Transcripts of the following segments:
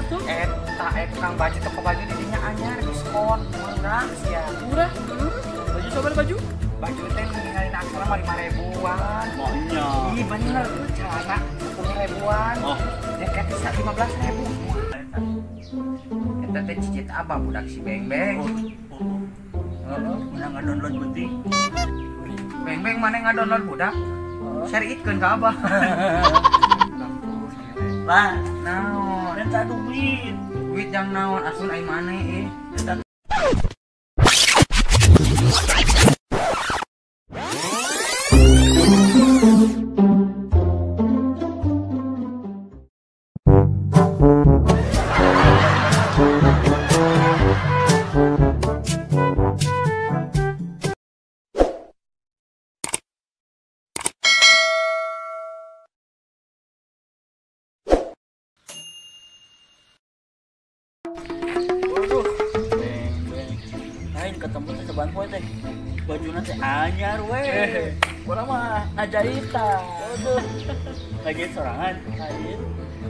atuh? Eta tukang baju toko baju di dinya anyar diskon murah sia. Murah? Baju coba baju? Baju teh ninggalin aksara mah 5 ribuan. Maunya. Ih bener tuh celana 10 ribuan. Oh. Jaket 15 ribu. Eta teh cicit abah budak si Beng-Beng. Oh. Heeh, mana ngadownload penting. Beng-Beng mana ngadownload budak? Share itkeun ka abah. Lah, naon? Minta duit. Duit jang naon? Asun ai maneh eh. Ketemu teh saban poe teh bajuna teh anyar we. Urang mah ngajahitan. Waduh. Ngajahit sorangan, ngajahit.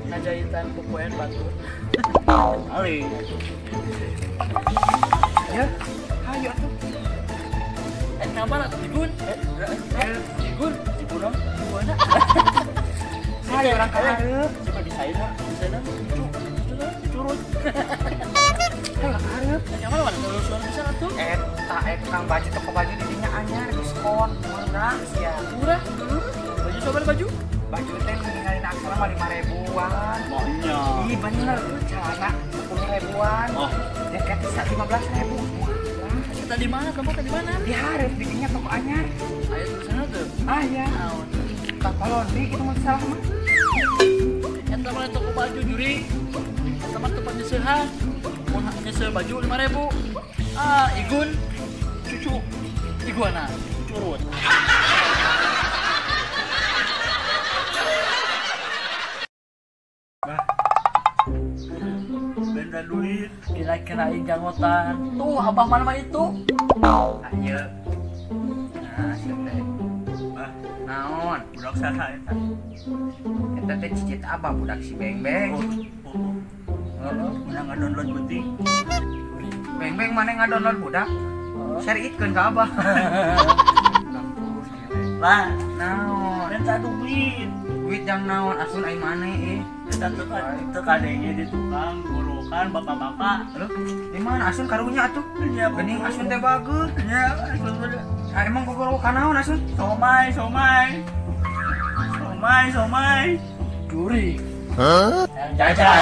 Ngajahitan popoean batur. Ali. Ya, hayu atuh. Nama atuh Igun. Igun, Igun naon? Igun. Hayu urang ka hareup. Coba desainer, desainer lucu. Curut. Hareup. Nyaman mana terus bisa atuh. Eta tukang baju toko baju di dinya anyar diskon murah sia. Murah? Baju coba baju? Baju teh ninggalin aksara mah 5 ribuan. Maunya. Ih bener tuh celana 10 ribuan. Oh. Jaket 15 ribu. Kita di mana? Tempatnya di mana? Di hareup di dinya toko anyar. Ayo ke sana tuh. Ah ya. Toko laundry gitu mah salah mah. Eta mah toko baju juri. Eta mah tempat nyeuseuhan. Mun nyeuseuh baju 5.000. Ah, Igun cucu iguana curut. Bah. Benda duit kira-kira janggotan. Tuh abah mana mah itu? Ayo. Nah, siap teh. Bah, naon? Budak saha eta? Eta teh cicit abah budak si Beng-Beng. Oh. Heeh, mana ngadownload penting. Beng-Beng mana ngadownload budak? Share itkeun ka abah. Lah, naon? Minta duit. Duit jang naon? Asun ai maneh eh. Eta teu kadenge di tukang gorokan bapak-bapak. Loh, di mana asun karunya atuh? Geuning asun teh bagus. Nya, asun teh. Ah, emang gogorokan naon asun? Somai, somai. Somai, somai. Juri. Hah? Jajan.